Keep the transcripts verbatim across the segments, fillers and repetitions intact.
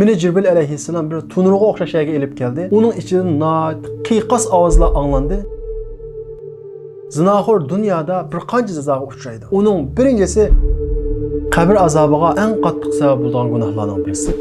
مېنى جىبرىل ئەلەيھىسسالام بىر تونۇرغا ئوخشاش يەرگە ئېلىپ كەلدى. ئۇنىڭ ئىچىدىن ناھايىتى قىيقاس ئاۋازلار ئاڭلاندى. زىناخور دۇنيادا بىر قانچە جازاغا ئۇچرايدۇ. ئۇنىڭ بىرىنچىسى، قەبرە ئازابىغا ئەڭ قاتتىق سەۋەب بولىدىغان گۇناھلارنىڭ بىرسى.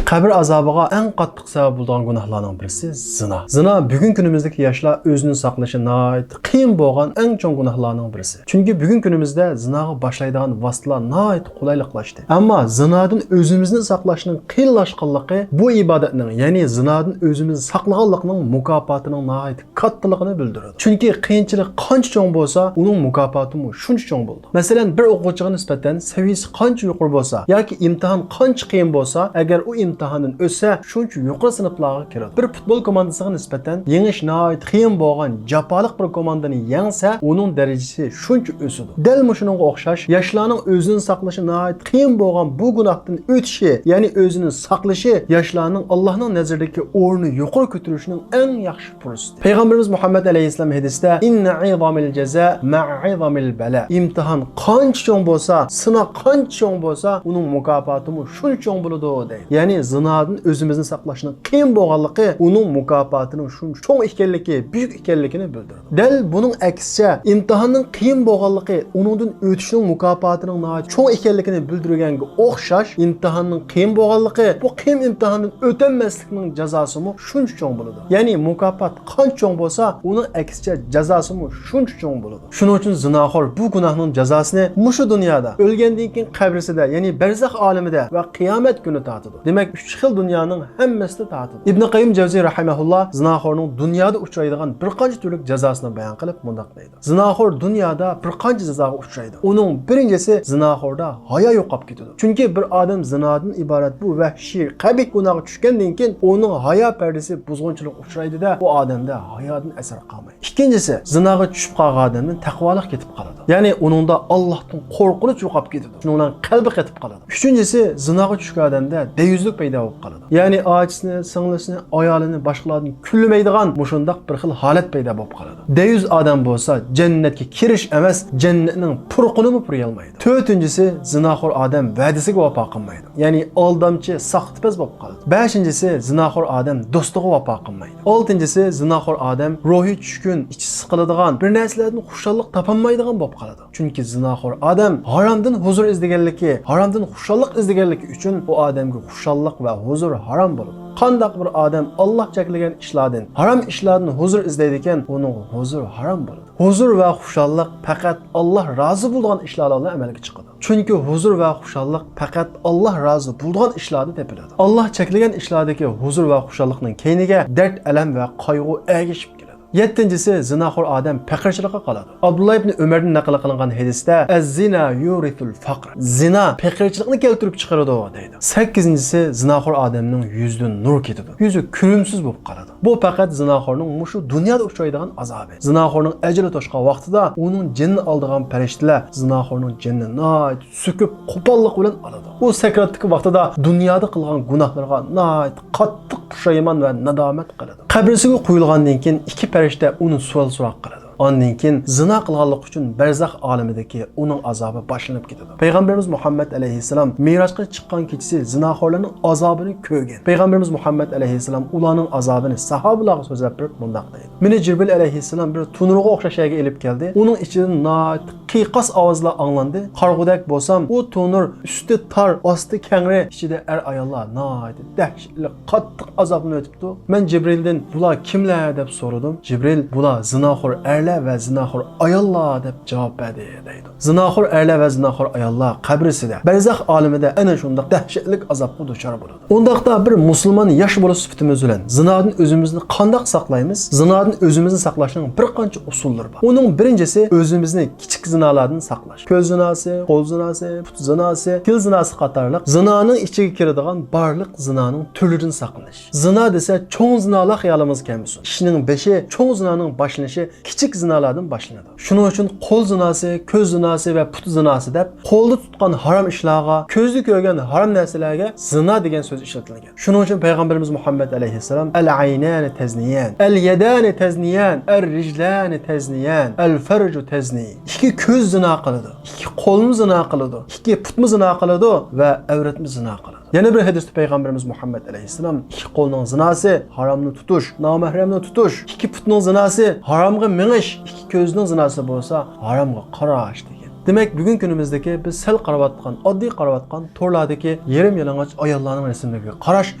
قەبرە ئازابىغا ئەڭ قاتتىق سەۋەب بولىدىغان گۇناھلارنىڭ بىرسى زىنا. زىنا بۈگۈنكى كۈنىمىزدىكى ياشلار ئۆزىنى ساقلىشى ناھايىتى قىيىن بولغان ئەڭ چوڭ گۇناھلارنىڭ بىرسى. چۈنكى بۈگۈنكى كۈنىمىزدە زىناغا باشلايدىغان ۋاسىتىلەر ناھايىتى قولايلىقلاشتى. ئەمما زىنادىن ئۆزىمىزنى ساقلاشنىڭ قىيىنلاشقانلىقى بۇ ئىبادەتنىڭ، يەنى زىنادىن ئۆزىمىزنى ساقلىغانلىقنىڭ مۇكاپاتىنىڭ ناھايىتى كاتتىلىقىنى بىلدۈرىدۇ. چۈنكى قىيىنچىلىق قانچە چوڭ بولسا، ئۇنىڭ مۇكاپاتىمۇ شۇنچە چوڭ بولىدۇ. مەسىلەن، بىر ئوقۇغۇچىغا نىسبەتەن سەۋىيىسى قانچە يۇقىرى بولسا ياكى ئىمتىھان قانچە قىيىن بولسا، ئەگەر ئۇ ئىمتىھاندىن ئۆتسە، شۇنچە يۇقىرى سىنىپلارغا كىرىدۇ. بىر پۇتبول كوماندىسىغا نىسبەتەن يېڭىش ناھايىتى قىيىن بولغان جاپالىق بىر كوماندىنى يەڭسە، ئۇنىڭ دەرىجىسى شۇنچە ئۆسىدۇ. دەل مۇشۇنىڭغا ئوخشاش، ياشلارنىڭ ئۆزىنى ساقلىشى ناھايىتى قىيىن بولغان بۇ گۇناھتىن ئۆتۈشى، يەنى ئۆزىنى ساقلىشى ياشلارنىڭ ئاللاھنىڭ نەزىرىدىكى ئورنىنى يۇقىرى كۆتۈرۈشىنىڭ ئەڭ ياخشى پۇرسىتى. پەيغەمبىرىمىز مۇھەممەد ئەلەيھىسسالام ھەدىستە، «ئىننە ئىزامىل جازا مەئە ئىزامىل بەلا.» ئىمتىھان قانچە چوڭ بولسا، سىناق قانچە چوڭ بولسا، ئۇنىڭ مۇكاپاتىمۇ شۇنچە چوڭ بولىدۇ، دەيدۇ. يەنى زىنادىن ئۆزىمىزنى ساقلاشنىڭ قىيىن بولغانلىقى ئۇنىڭ مۇكاپاتىنىڭ شۇنچە چوڭ ئىكەنلىكى، بۈيۈك ئىكەنلىكىنى بىلدۈرىدۇ. دەل بۇنىڭ ئەكسىچە، ئىمتىھاننىڭ قىيىن بولغانلىقى ئۇنىڭدىن ئۆتۈشنىڭ مۇكاپاتىنىڭ ناھايىتى چوڭ ئىكەنلىكىنى بىلدۈرگەنگە ئوخشاش، ئىمتىھاننىڭ قىيىن بولغانلىقى بۇ قىيىن ئىمتىھاندىن ئۆتەلمەسلىكنىڭ جازاسىمۇ شۇنچە چوڭ بولىدۇ. يەنى مۇكاپات قانچە چوڭ بولسا، ئۇنىڭ ئەكسىچە جازاسىمۇ شۇنچە چوڭ بولىدۇ. شۇنىڭ ئۈچۈن زىناخور بۇ گۇناھنىڭ جازاسىنى مۇشۇ دۇنيادا، ئۆلگەندىن كېيىن قەبرىسىدە، يەنى بەرزەخ ئالىمىدە ۋە قىيامەت كۈنى تارتىدۇ. دېمەك، ئۈچ خىل دۇنيانىڭ ھەممىسىدە تارتىدۇ. ئىبنى قەييىم جەۋزىي رەھىمەھۇللا زىناخورنىڭ دۇنيادا ئۇچرايدىغان بىر قانچە تۈرلۈك جازاسىنى بايان قىلىپ مۇنداق دەيدۇ: زىناخور دۇنيادا بىر قانچە جازاغا ئۇچرايدۇ. ئۇنىڭ بىرىنچىسى، زىناخوردا ھايا يوقاپ كېتىدۇ. چۈنكى بىر ئادەم زىنادىن ئىبارەت بۇ ۋەھشىي، قەبىھ گۇناھقا چۈشكەندىن كېيىن ئۇنىڭ ھايا پەردىسى بۇزغۇنچىلىققا ئۇچرايدۇ-دە، ئۇ ئادەمدە ھايادىن ئەسەر قالمايدۇ. ئىككىنچىسى، زىناغا چۈشۈپ قالغان ئادەمدىن تەقۋالىق كېتىپ قالىدۇ. يەنى ئۇنىڭدا ئاللاھتىن قورقۇنچ يوقاپ كېتىدۇ. شۇنىڭ بىلەن قەلبى قېتىپ قالىدۇ. ئۈچىنچىسى، زىناغا چۈشكەن ئادەمدە دەييۇسلۇق پەيدا بولۇپ قالىدۇ. يەنى ئاچىسىنى، سىڭلىسىنى، ئايالىنى باشقىلاردىن كۈنلىمەيدىغان مۇشۇنداق بىر خىل ھالەت پەيدا بولۇپ قالىدۇ. دەييۇس ئادەم بولسا جەننەتكە كىرىش ئەمەس، جەننەتنىڭ پۇرىقىنىمۇ پۇرىيالمايدۇ. تۆتىنچىسى، زىناخور ئادەم ۋەدىسىگە ۋاپا قىلمايدۇ. يەنى ئالدامچى، ساختىپەز بولۇپ قالىدۇ. بەشىنچىسى، زىناخور ئادەم دوستىغا ۋاپا قىلمايدۇ. ئالتىنچىسى، زىناخور ئادەم روھى چۈشكۈن، ئىچى سىقىلىدىغان، بىر نەرسىلەردىن خۇشاللىق تاپالمايدىغان بولۇپ قالىدۇ. چۈنكى زىناخور ئادەم ھارامدىن ھۇزۇر ئىزدىگەنلىكى، ھارامدىن خۇشاللىق ئىزدىگەنلىكى ئۈچۈن ئۇ ئادەمگە خۇشاللىق ۋە ھۇزۇر ھارام بولىدۇ. قانداق بىر ئادەم ئاللاھ چەكلىگەن ئىشلاردىن، ھارام ئىشلاردىن ھۇزۇر ئىزدەيدىكەن، ئۇنىڭغا ھۇزۇر ھارام بولىدۇ. ھۇزۇر ۋە خۇشاللىق پەقەت ئاللاھ رازى بولىدىغان ئىشلار بىلەن ئەمەلگە چىقىدۇ. چۈنكى ھۇزۇر ۋە خۇشاللىق پەقەت ئاللاھ رازى بولىدىغان ئىشلاردا تېپىلىدۇ. ئاللاھ چەكلىگەن ئىشلاردىكى ھۇزۇر ۋە خۇشاللىقنىڭ كەينىگە دەرد، ئەلەم ۋە قايغۇ ئەگىشىپ كېلىدۇ. يەتتىنچىسى، زىناخور ئادەم پەقىرچىلىققا قالىدۇ. ئابدۇللا ئىبنى ئۆمەردىن نەقىل قىلىنغان ھەدىستە، «ئەززىنا يۇرىسۇل فەقر.» زىنا پەقىرچىلىقنى كەلتۈرۈپ چىقىرىدۇ، دەيدۇ. سەككىزىنچىسى، زىناخور ئادەمنىڭ يۈزىدىن نۇر كېتىدۇ. يۈزى كۈلۈمسىز بولۇپ قالىدۇ. بۇ پەقەت زىناخورنىڭ مۇشۇ دۇنيادا ئۇچرايدىغان ئازابى. زىناخورنىڭ ئەجىلى توشقان ۋاقتىدا ئۇنىڭ جېنىنى ئالىدىغان پەرىشتىلەر زىناخورنىڭ جېنىنى ناھايىتى سۆكۈپ، قوپاللىق بىلەن ئالىدۇ. ئۇ سەكراتتىكى ۋاقتىدا دۇنيادا قىلغان گۇناھلىرىغا ناھايىتى قاتتىق پۇشايمان ۋە نادامەت قىلىدۇ. قەبرىسىگە قويۇلغاندىن كېيىن ئىككى پەرىشتە ئۇنى سوئال سوراق قىلىدۇ. ئاندىن كېيىن زىنا قىلغانلىقى ئۈچۈن بەرزەخ ئالىمىدىكى ئۇنىڭ ئازابى باشلىنىپ كېتىدۇ. پەيغەمبىرىمىز مۇھەممەد ئەلەيھىسسالام مىراجقا چىققان كېچىسى زىناخورلارنىڭ ئازابىنى كۆرگەن. پەيغەمبىرىمىز مۇھەممەد ئەلەيھىسسالام ئۇلارنىڭ ئازابىنى ساھابىلارغا سۆزلەپ بېرىپ مۇنداق دەيدۇ: مېنى جىبرىل ئەلەيھىسسالام بىر تونۇرغا ئوخشاش يەرگە ئېلىپ كەلدى. ئۇنىڭ ئىچىدىن ناھايىتى قىيقاس ئاۋازلار ئاڭلاندى. قارىغۇدەك بولسام، ئۇ تونۇر ئۈستى تار، ئاستى كەڭرى، ئىچىدە ئەر-ئاياللار ناھايىتى دەھشەتلىك، قاتتىق ئازابلىنىۋېتىپتۇ. مەن جىبرىلدىن، «بۇلار كىملەر؟» دەپ سورىدىم. جىبرىل، «بۇلار زىناخور ئەرلەر ۋە زىناخور ئاياللار» دەپ جاۋاب بەردى، دەيدۇ. زىناخور ئەرلەر ۋە زىناخور ئاياللار قەبرىسىدە، بەرزەخ ئالىمىدە ئەنە شۇنداق دەھشەتلىك ئازابقا دۇچار بولىدۇ. ئۇنداقتا بىر مۇسۇلمان ياش بولۇش سۈپىتىمىز بىلەن زىنادىن ئۆزىمىزنى قانداق ساقلايمىز؟ زىنادىن ئۆزىمىزنى ساقلاشنىڭ بىر قانچە ئۇسۇللىرى بار. ئۇنىڭ بىرىنچىسى، ئۆزىمىزنى كىچىك زىنالاردىن ساقلاش. كۆز زىناسى، قول زىناسى، پۇت زىناسى، تىل زىناسى قاتارلىق زىنانىڭ ئىچىگە كىرىدىغان بارلىق زىنانىڭ تۈرلىرىدىن ساقلىنىش. زىنا دېسە، چوڭ زىنالار خىيالىمىزغا كەلمىسۇن. ئىشنىڭ بېشى، چوڭ زىنانىڭ باشلىنىشى كىچىك زىنالاردىن باشلىنىدۇ. شۇنىڭ ئۈچۈن قول زىناسى، كۆز زىناسى ۋە پۇت زىناسى دەپ قولدا تۇتقان ھارام ئىشلارغا، كۆزدە كۆرگەن ھارام نەرسىلەرگە زىنا دېگەن سۆز ئىشلىتىلگەن. شۇنىڭ ئۈچۈن پەيغەمبىرىمىز مۇھەممەد ئەلەيھىسسالام، «ئەل ئەينانى تەزنىيان، ئەل يەدانى تەزنىيان، ئەر رىجلانى تەزنىيان، ئەل فەرجۇ تەزنى.» ئىككى كۆز زىنا قىلىدۇ، ئىككى قولمۇ زىنا قىلىدۇ، ئىككى پۇتمۇ زىنا قىلىدۇ ۋە ئەۋرەتمۇ زىنا قىلىدۇ. يەنە بىر ھەدىستە پەيغەمبىرىمىز مۇھەممەد ئەلەيھىسسالام، ئىككى قولنىڭ زىناسى ھارامنى تۇتۇش، نامەھرەمنى تۇتۇش، ئىككى پۇتنىڭ زىناسى ھارامغا مېڭىش، ئىككى كۆزنىڭ زىناسى بولسا ھارامغا قاراش دېگەن. دېمەك، بۈگۈنكى كۈنىمىزدىكى بىز سەل قاراۋاتقان، ئاددىي قاراۋاتقان تورلاردىكى يېرىم يالىڭاچ ئاياللارنىڭ رەسىملىرىگە قاراش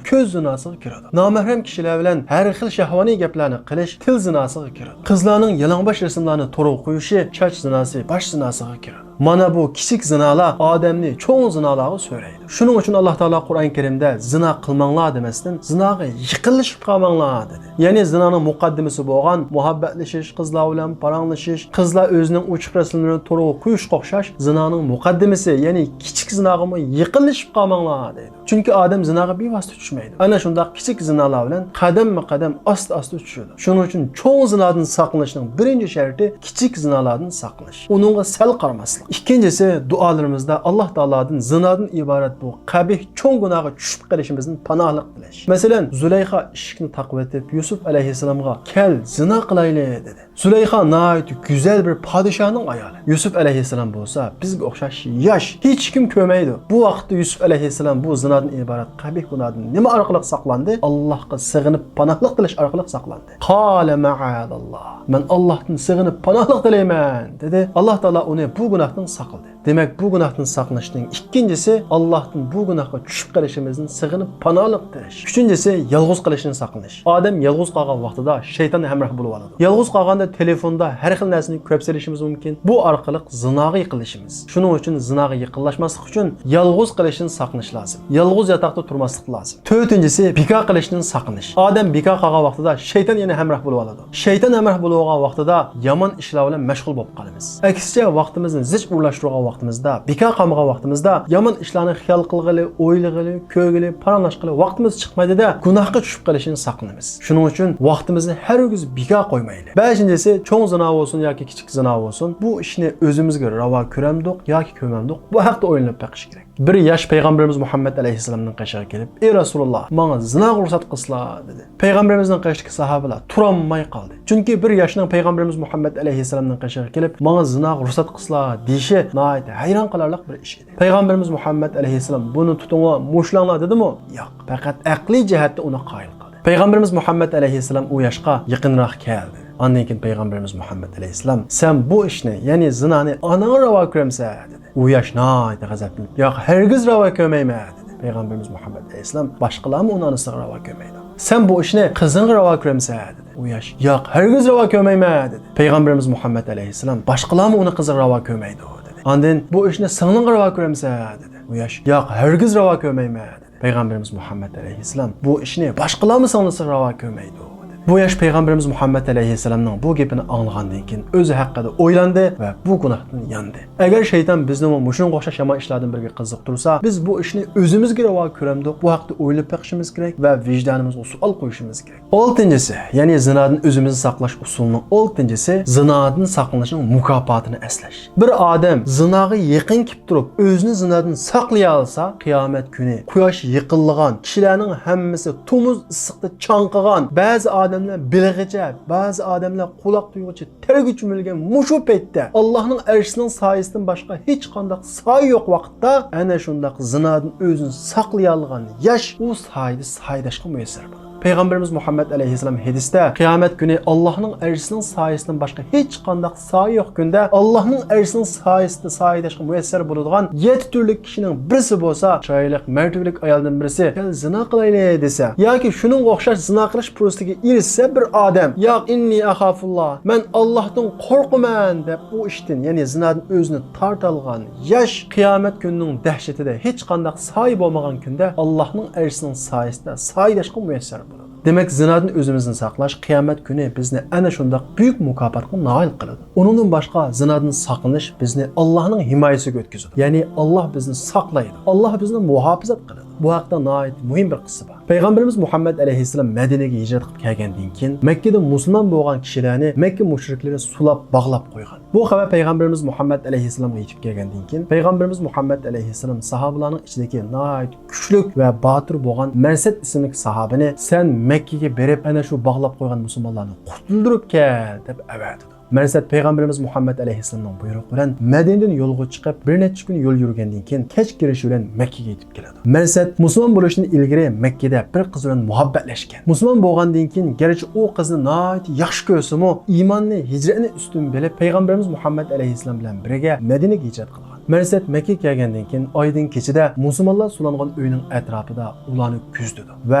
كۆز زىناسىغا كىرىدۇ. نامەھرەم كىشىلەر بىلەن ھەر خىل شەھۋانىي گەپلەرنى قىلىش تىل زىناسىغا كىرىدۇ. قىزلارنىڭ يالاڭباش رەسىملەرنى تورغا قويۇشى چاچ زىناسى، باش زىناسىغا كىرىدۇ. مانا بۇ كىچىك زىنالار ئادەمنى چوڭ زىنالارغا سۆرەيدۇ. شۇنىڭ ئۈچۈن ئاللا تائالا قۇرئان كەرىمدە زىنا قىلماڭلار دېمەستىن، زىناغا يېقىنلىشىپ قالماڭلار دېدى. يەنى زىنانىڭ مۇقەددىمىسى بولغان مۇھەببەتلىشىش، قىزلار بىلەن پاراڭلىشىش، قىزلار ئۆزىنىڭ ئوچۇق رەسىملىرىنى تورغا قويۇشقا ئوخشاش زىنانىڭ مۇقەددىمىسى، يەنى كىچىك زىناغىمۇ يېقىنلىشىپ قالماڭلار دەيدۇ. چۈنكى ئادەم زىناغا بىۋاسىتە چۈشمەيدۇ. ئەنە شۇنداق كىچىك زىنالار بىلەن قەدەممۇ قەدەم، ئاستا ئاستا چۈشىدۇ. شۇنىڭ ئۈچۈن چوڭ زىنادىن ساقلىنىشنىڭ بىرىنچى شەرتى كىچىك زىنالاردىن ساقلىنىش. ئۇنىڭغا سەل قارىماسلىق. ئىككىنچىسى، دۇئالىرىمىزدا ئاللا تائالادىن زىنادىن ئىبارەت بۇ قەبىھ چوڭ گۇناھقا چۈشۈپ قېلىشىمىزدىن پاناھلىق تىلەش. مەسىلەن، زۇلەيخا ئىشىكنى تاقىۋېتىپ يۈسۈپ ئەلەيھىسسالامغا، كەل زىنا قىلايلى دېدى. زۇلەيخا ناھايىتى گۈزەل بىر پادىشاھنىڭ ئايالى. يۈسۈپ ئەلەيھىسسالام بولسا بىزگە ئوخشاش ياش، ھېچكىم كۆرمەيدۇ. بۇ ۋاقىتتا يۈسۈپ ئەلەيھىسسالام بۇ زىنادىن ئىبارەت قەبىھ گۇناھدىن نېمە ئارقىلىق ساقلاندى؟ ئاللاھقا سېغىنىپ پاناھلىق تىلەش ئارقىلىق ساقلاندى. قالە مەئەزەللاھ، مەن ئاللاھتىن سېغىنىپ پاناھلىق تىلەيمەن دېدى. ئاللاھ تائالا ئۇنى بۇ گۇناھتىن ساقلىدى. دېمەك، بۇ گۇناھتىن ساقلىنىشنىڭ ئىككىنچىسى ئاللاھتىن بۇ گۇناھقا چۈشۈپ قېلىشىمىزدىن سېغىنىپ پاناھلىق تىلەش. ئۈچىنچىسى، يالغۇز قېلىشتىن ساقلىنىش. ئادەم يالغۇز قالغان ۋاقتىدا شەيتان ھەمراھ بولۇۋالىدۇ. يالغۇز قالغاندا تېلېفوندا ھەر خىل نەرسىنى كۆرۈپ سېلىشىمىز مۇمكىن. بۇ ئارقىلىق زىناغا يېقىنلىشىمىز. شۇنىڭ ئۈچۈن زىناغا يېقىنلاشماسلىق ئۈچۈن يالغۇز قېلىشتىن ساقلىنىش لازىم. يالغۇز ياتاقتا تۇرماسلىق لازىم. تۆتىنچىسى، بىكار قېلىشتىن ساقلىنىش. ئادەم بىكار قالغان ۋاقتىدا شەيتان يەنە ھەمراھ بولۇۋالىدۇ. شەيتان ھەمراھ بولۇۋالغان ۋاقتىدا يامان ئىشلار بىلەن مەشغۇل بولۇپ قالىمىز. ئەكسىچە، ۋاقتىمىزنى زىچ ئورۇنلاشتۇرغان ۋاقتىمىزدا، بىكار قالمىغان ۋاقتىمىزدا يامان ئىشلارنى خىيال قىلغىلى، ئويلىغىلى، كۆرگىلى، پاراڭلاشقىلى ۋاقتىمىز چىقمايدۇ-دە، گۇناھقا چۈشۈپ قېلىشتىن ساقلىنىمىز. شۇنىڭ ئۈچۈن ۋاقتىمىزنى ھەرگىز بىكار قويمايلى. بەشىنچىسى، چوڭ زىنا بولسۇن ياكى كىچىك زىنا بولسۇن، بۇ ئىشنى ئۆزىمىزگە راۋا كۆرەمدۇق ياكى كۆرمەمدۇق، بۇ ھەقتە ئويلىنىپ بېقىش كېرەك. بىر ياش پەيغەمبىرىمىز مۇھەممەد ئەلەيھىسسالامنىڭ قېشىغا كېلىپ، ئى رەسۇلاللا، ماڭا زىناغا رۇخسەت قىلسىلا دېدى. پەيغەمبىرىمىزنىڭ قېشىدىكى ساھابىلار تۇرالماي قالدى. چۈنكى بىر ياشنىڭ پەيغەمبىرىمىز مۇھەممەد ئەلەيھىسسالامنىڭ قېشىغا كېلىپ، ماڭا زىناغا رۇخسەت قىلسىلا دېيىشى ناھايىتى ھەيران قالارلىق بىر ئىش ئىدى. پەيغەمبىرىمىز مۇھەممەد ئەلەيھىسسالام بۇنى تۇتۇڭلار، مۇشۇلاڭلار دېدىمۇ؟ ياق، پەقەت ئەقلىي جەھەتتە ئۇنى قايىل قىلدى. پەيغەمبىرىمىز مۇھەممەد ئەلەيھىسسالام ئۇ ياشقا يېقىنراق كەل دېدى. ئاندىن كېيىن پەيغەمبىرىمىز مۇھەممەد ئەلەيھىسسالام، سەن بۇ ئىشنى، يەنى زىنانى ئاناڭغا راۋا كۆرەمسەن دېدى. ئۇ ياش ناھايىتى غەزەپلىنىپ، ياق، ھەرگىز راۋا كۆرمەيمەن دېدى. پەيغەمبىرىمىز مۇھەممەد ئەلەيھىسسالام، باشقىلارمۇ ئۇنى ئانىسىغا راۋا كۆرمەيدۇ. سەن بۇ ئىشنى قىزىڭغا راۋا كۆرەمسەن دېدى. ئۇ ياش، ياق، ھەرگىز راۋا كۆرمەيمەن دېدى. پەيغەمبىرىمىز مۇھەممەد ئەلەيھىسسالام، باشقىلارمۇ ئۇنى قىزىغا راۋا كۆرمەيدۇ دېدى. ئاندىن بۇ ئىشنى سىڭلىڭغا راۋا كۆرەمسەن دېدى. ئۇ ياش، ياق، ھەرگىز راۋا كۆرمەيمەن دېدى. پەيغەمبىرىمىز مۇھەممەد ئەلەيھىسسالام، بۇ ئىشنى باشقىلارمۇ سىڭلىسىغا راۋا كۆرمەيدۇ دېدى. بۇ ياش پەيغەمبىرىمىز مۇھەممەد ئەلەيھىسسالامنىڭ بۇ گېپىنى ئاڭلىغاندىن كېيىن ئۆزى ھەققىدە ئويلاندى ۋە بۇ گۇناھتىن ياندى. ئەگەر شەيتان بىزنىمۇ مۇشۇنىڭغا ئوخشاش يامان ئىشلاردىن بىرىگە قىزىقتۇرسا، بىز بۇ ئىشنى ئۆزىمىزگە راۋا كۆرەمدۇق؟ بۇ ھەقتە ئويلىنىپ بېقىشىمىز كېرەك ۋە ۋىجدانىمىزغا سوئال قويۇشىمىز كېرەك. ئالتىنچىسى، يەنى زىنادىن ئۆزىمىزنى ساقلاش ئۇسۇلىنىڭ ئالتىنچىسى، زىنادىن ساقلىنىشنىڭ مۇكاپاتىنى ئەسلەش. بىر ئادەم زىناغا يېقىن كېلىپ تۇرۇپ، ئۆزىنى زىنادىن ساقلىيالىسا، قىيامەت كۈنى قۇياش يېقىنلىغان، كىشىلەرنىڭ ھەممىسى تومۇز ئىسسىقتا چاڭقىغان، بەزى ئادەملەر بىلىغىچە، بەزى ئادەملەر قۇلاق تۇيغۇچە تەرگە چۆمۈلگەن مۇشۇ پەيتتە، ئاللاھنىڭ ئەرشىنىڭ سايىسىدىن باشقا ھېچقانداق سايە يوق ۋاقىتتا، ئەنە شۇنداق زىنادىن ئۆزىنى ساقلىيالىغان ياش ئۇ سايىدە سايىداشقا مۇيەسسەر بولىدۇ. پەيغەمبىرىمىز مۇھەممەد ئەلەيھىسسالام ھەدىستە، قىيامەت كۈنى ئاللاھنىڭ ئەرشىنىڭ سايىسىدىن باشقا ھېچقانداق سايە يوق كۈندە، ئاللاھنىڭ ئەرشىنىڭ سايىسىدا سايىداشقا مۇيەسسەر بولىدىغان يەتتە تۈرلۈك كىشىنىڭ بىرسى بولسا، چىرايلىق، مەرتىۋىلىك ئايالدىن بىرسى، كەل زىنا قىلايلى دېسە، ياكى شۇنىڭغا ئوخشاش زىنا قىلىش پۇرسىتىگە ئېرىشسە بىر ئادەم، ياق، ئىننى ئەخافۇللا، مەن ئاللاھتىن قورقىمەن دەپ ئۇ ئىشتىن، يەنى زىنادىن ئۆزىنى تارتالغان ياش قىيامەت كۈنىنىڭ دەھشىتىدە ھېچقانداق سايە بولمىغان كۈندە ئاللاھنىڭ ئەرشىنىڭ سايىسىدا سايىداشقا مۇيەسسەر بولىدۇ. دېمەك، زىنادىن ئۆزىمىزنى ساقلاش قىيامەت كۈنى بىزنى ئەنە شۇنداق بۈيۈك مۇكاپاتقا نائىل قىلىدۇ. ئۇنىڭدىن باشقا، زىنادىن ساقلىنىش بىزنى ئاللاھنىڭ ھىمايىسىگە ئۆتكۈزىدۇ. يەنى ئاللاھ بىزنى ساقلايدۇ. ئاللاھ بىزنى مۇھاپىزەت قىلىدۇ. بۇ ھەقتە ناھايىتى مۇھىم بىر قىسسە بار. پەيغەمبىرىمىز مۇھەممەد ئەلەيھىسسالام مەدىنىگە ھىجرەت قىلىپ كەلگەندىن كېيىن، مەككىدە مۇسۇلمان بولغان كىشىلەرنى مەككە مۇشرىكلىرى سولاپ، باغلاپ قويغان. بۇ خەۋەر پەيغەمبىرىمىز مۇھەممەد ئەلەيھىسسالامغا يېتىپ كەلگەندىن كېيىن، پەيغەمبىرىمىز مۇھەممەد ئەلەيھىسسالام ساھابىلارنىڭ ئىچىدىكى ناھايىتى كۈچلۈك ۋە باتۇر بولغان مەرسەت ئىسىملىك ساھابىنى، سەن مەككىگە بېرىپ، ئەنە شۇ باغلاپ قويغان مۇسۇلمانلارنى قۇتۇلدۇرۇپ كەل، دەپ ئەۋەتىدۇ. مەرسەت پەيغەمبىرىمىز مۇھەممەد ئەلەيھىسسالامنىڭ بۇيرۇقى بىلەن مەدىنىدىن يولغا چىقىپ، بىر نەچچە كۈن يول يۈرگەندىن كېيىن، كەچ كىرىشى بىلەن مەككىگە يېتىپ كېلىدۇ. مەرسەت مۇسۇلمان بولۇشتىن ئىلگىرى مەككىدە بىر قىز بىلەن مۇھەببەتلەشكەن. مۇسۇلمان بولغاندىن كېيىن، گەرچە ئۇ قىزنى ناھايىتى ياخشى كۆرسىمۇ، ئىماننى، ھىجرەتنى ئۈستۈن بىلىپ، پەيغەمبىرىمىز مۇھەممەد ئەلەيھىسسالام بىلەن بىرگە مەدىنىگە ھىجرەت قىلغان. مەرسەت مەككىگە كەلگەندىن كېيىن، ئايدىڭ كېچىدە مۇسۇلمانلار سولانغان ئۆينىڭ ئەتراپىدا ئۇلارنى كۆزىتىدۇ ۋە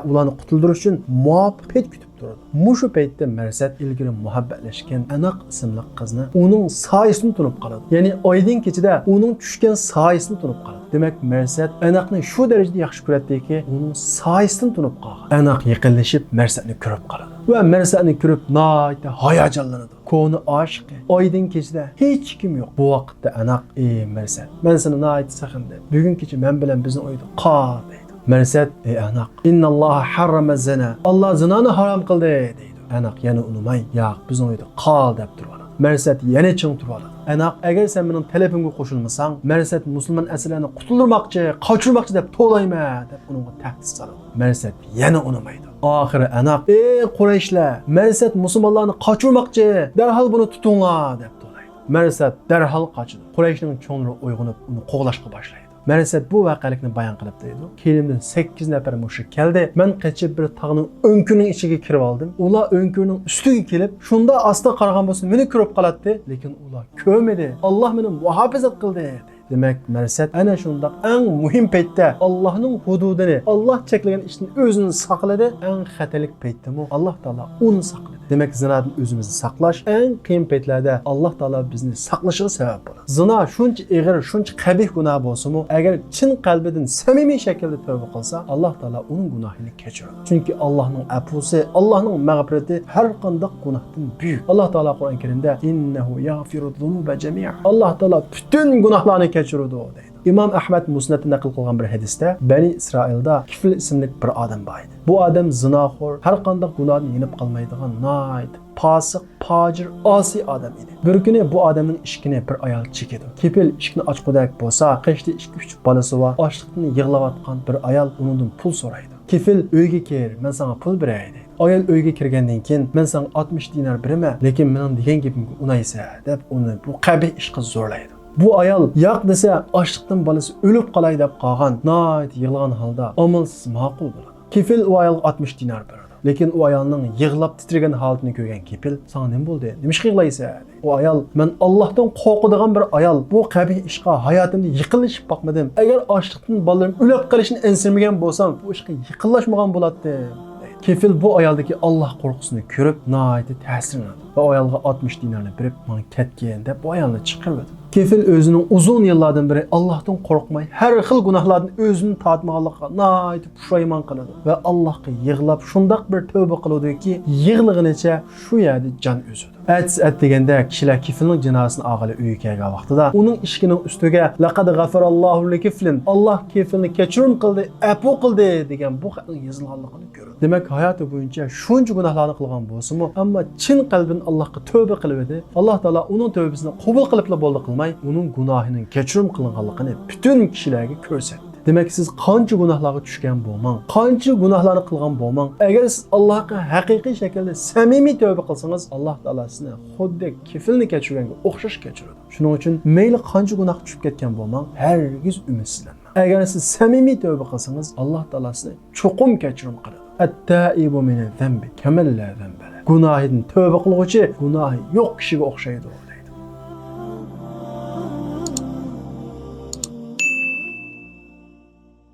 ئۇلارنى قۇتۇلدۇرۇش ئۈچۈن مۇۋاپىق پەيت كۈتۈپ تۇرىدۇ. مۇشۇ پەيتتە مەرسەت ئىلگىرى مۇھەببەتلەشكەن ئەناق ئىسىملىق قىزنى ئۇنىڭ سايىسىدىن تونۇپ قالىدۇ. يەنى ئايدىڭ كېچىدە ئۇنىڭ چۈشكەن سايىسىدىن تونۇپ قالىدۇ. دېمەك، مەرسەت ئەناقنى شۇ دەرىجىدە ياخشى كۆرەتتىكى، ئۇنىڭ سايىسىدىن تونۇپ قالغان. ئەناق يېقىنلىشىپ مەرسەتنى كۆرۈپ قالىدۇ ۋە مەرسەتنى كۆرۈپ ناھايىتى ھاياجانلىنىدۇ. كونا ئاشىقى ئايدىڭ كېچىدە ھېچكىم يوق. بۇ ۋاقىتتا ئەناق، ئى مەرسەت، مەن سېنى ناھايىتى سېغىندىم. بۈگۈن كېچە مەن بىلەن بىزنىڭ ئۆيدە قال، دەيدۇ. مەرسەت، ئى ئەناق، ئىنناللاھا ھەررەمە زىنا، ئاللا زىنانى ھارام قىلدى، دەيدۇ. ئەناق يەنە ئۇنىماي، ياق، بىزنىڭ ئۆيدە قال، دەپ تۇرۇۋالىدۇ. مەرسەت يەنە چىڭ تۇرۇۋالىدۇ. ئەناق، ئەگەر سەن مېنىڭ تەلىپىمگە قوشۇلمىساڭ، مەرسەت مۇسۇلمان ئەسىرلەرنى قۇتۇلدۇرماقچى، قاچۇرماقچى دەپ توۋلايمەن، دەپ ئۇنىڭغا تەھدىت سالىدۇ. مەرسەت يەنە ئۇنىمايدۇ. ئاخىرى ئەناق، ئى قۇرەيشلەر، مەرسەت مۇسۇلمانلارنى قاچۇرماقچى، دەرھال بۇنى تۇتۇڭلار، دەپ توۋلايدۇ. مەرسەت دەرھال قاچىدۇ. قۇرەيشنىڭ چوڭلىرى ئويغىنىپ، ئۇنى قوغلاشقا باشلايدۇ. مەرسەت بۇ ۋەقەلىكنى بايان قىلىپ دەيدۇ، كەينىمدىن سەككىز نەپەر مۇشرىك كەلدى. مەن قېچىپ بىر تاغنىڭ ئۆڭكۈرىنىڭ ئىچىگە كىرىۋالدىم. ئۇلار ئۆڭكۈرنىڭ ئۈستىگە كېلىپ، شۇنداق ئاستا قارىغان بولسا مېنى كۆرۈپ قالاتتى، لېكىن ئۇلار كۆرمىدى. ئاللا مېنى مۇھاپىزەت قىلدى. دېمەك، مەرسەت ئەنە شۇنداق ئەڭ مۇھىم پەيتتە ئاللانىڭ ھۇدۇدىنى، ئاللا چەكلىگەن ئىشتىن ئۆزىنى ساقلىدى. ئەڭ خەتەرلىك پەيتتىمۇ ئاللا تائالا ئۇنى ساقلىدى. دېمەك، زىنادىن ئۆزىمىزنى ساقلاش ئەڭ قىيىن پەيتلەردە ئاللا تائالا بىزنى ساقلىشىغا سەۋەب بولىدۇ. زىنا شۇنچە ئېغىر، شۇنچە قەبىھ گۇناھ بولسىمۇ، ئەگەر چىن قەلبىدىن سەمىمىي شەكىلدە تەۋبە قىلسا، ئاللا تائالا ئۇنىڭ گۇناھىنى كەچۈرىدۇ. چۈنكى ئاللانىڭ ئەپۇسى، ئاللانىڭ مەغپىرىتى ھەر قانداق گۇناھتىن بۈيۈك. ئاللا تائالا قۇرئان كەرىمدە، ئىننەھۇ يەغفىرۇز زۇنۇبە جەمىئا، ئاللا تائالا پۈتۈن گۇناھلارنى كەچۈرىدۇ، دەيدۇ. ئىمام ئەھمەد مۇسنەدتە نەقىل قىلغان بىر ھەدىستە، بەنى ئىسرائىلدا كىفىل ئىسىملىك بىر ئادەم بار ئىدى. بۇ ئادەم زىناخور، ھەر قانداق گۇناھتىن يېنىپ قالمايدىغان ناھايىتى پاسىق، پاجىر، ئاسىي ئادەم ئىدى. بىر كۈنى بۇ ئادەمنىڭ ئىشىكىنى بىر ئايال چېكىدۇ. كېپىل ئىشىكنى ئاچقۇدەك بولسا، قېشىدا ئىككى-ئۈچ بالىسى بار، ئاچلىقتىن يىغلاۋاتقان بىر ئايال ئۇنىڭدىن پۇل سورايدۇ. كېپىل، ئۆيگە كىر، مەن ساڭا پۇل بېرەي، دەيدۇ. ئايال ئۆيگە كىرگەندىن كېيىن، مەن ساڭا ئاتمىش دىنار بېرىمەن، لېكىن مېنىڭ دېگەن گېپىمگە ئۇنايسەن، دەپ ئۇنى بۇ قەبىھ ئىشقا زورلايدۇ. بۇ ئايال ياق دېسە، ئاچلىقتىن بالىسى ئۆلۈپ قالاي دەپ قالغان، ناھايىتى يىغلىغان ھالدا ئامالسىز ماقۇل بولىدۇ. كېپىل ئۇ ئايالغا ئاتمىش دىنار بېرىدۇ. لېكىن ئۇ ئايالنىڭ يىغلاپ تىترىگەن ھالىتىنى كۆرگەن كېپىل، ساڭا نېمە بولدى؟ نېمىشقا يىغلايسەن؟ ئۇ ئايال، مەن ئاللاھتىن قورقىدىغان بىر ئايال، بۇ قەبىھ ئىشقا ھاياتىمدا يېقىنلىشىپ باقمىدىم. ئەگەر ئاچلىقتىن بالىلىرىم ئۆلۈپ قېلىشىنى ئەنسىرىمىگەن بولسام، بۇ ئىشقا يېقىنلاشمىغان بولاتتىم، دەيدۇ. كېپىل بۇ ئايالدىكى ئاللاھ قورقۇسىنى كۆرۈپ، ناھايىتى تەسىرلىنىدۇ ۋە ئۇ ئايالغا ئاتمىش دىنارنى بېرىپ، ماڭا كەتكىن، دەپ بۇ ئايالنى چىقىرىۋېتىدۇ. كېپىل ئۆزىنىڭ ئۇزۇن يىللاردىن بېرى ئاللاھتىن قورقماي، ھەر خىل گۇناھلاردىن ئۆزىنى تارتمىغانلىقىغا ناھايىتى پۇشايمان قىلىدۇ ۋە ئاللاھقا يىغلاپ، شۇنداق بىر تەۋبە قىلىدۇكى، يىغلىغىنىچە شۇ يەردە جان ئۈزىدۇ. ئەتىسى ئەتىگەندە كىشىلەر كېپىلنىڭ جىنازىسىنى ئالغىلى ئۆيگە كەلگەن ۋاقتىدا، ئۇنىڭ ئىشىكىنىڭ ئۈستىگە، لەقەد غەفەرەللاھۇ لىكېفلىن، ئاللاھ كېپىلنى كەچۈرۈم قىلدى، ئەپۇ قىلدى، دېگەن بۇ خەتنىڭ يېزىلغانلىقىنى كۆرىدۇ. دېمەك، ھاياتى بويىچە شۇنچە گۇناھلارنى قىلغان بولسىمۇ، ئەمما چىن قەلبىدىن ئاللاھقا تەۋبە قىلىۋىدى. ئاللاھ تائالا ئۇنىڭ تەۋبىسىنى قوبۇل قىلىپلا بولدى قىلماي، ئۇنىڭ گۇناھىنىڭ كەچۈرۈم قىلىنغانلىقىنى پۈتۈن كىشىلەرگە كۆرسەتتى. دېمەك، سىز قانچە گۇناھلارغا چۈشكەن بولماڭ، قانچە گۇناھلارنى قىلغان بولماڭ، ئەگەر سىز ئاللاھقا ھەقىقىي شەكىلدە سەمىمىي تەۋبە قىلسىڭىز، ئاللاھ تائالا سىزنى خۇددى كېپىلنى كەچۈرگەنگە ئوخشاش كەچۈرىدۇ. شۇنىڭ ئۈچۈن مەيلى قانچە گۇناھقا چۈشۈپ كەتكەن بولماڭ، ھەرگىز ئۈمىدسىزلەنمەڭ. ئەگەر سىز سەمىمىي تەۋبە قىلسىڭىز، ئاللاھ تائالا سىزنى چوقۇم كەچۈرۈم قىلىدۇ. ئەتتائىبۇ مىنەز زەنبى كەمەن لا زەنبە لەھ. گۇناھىدىن تەۋبە قىلغۇچى گۇناھى يوق كىشىگە ئوخشايدۇ.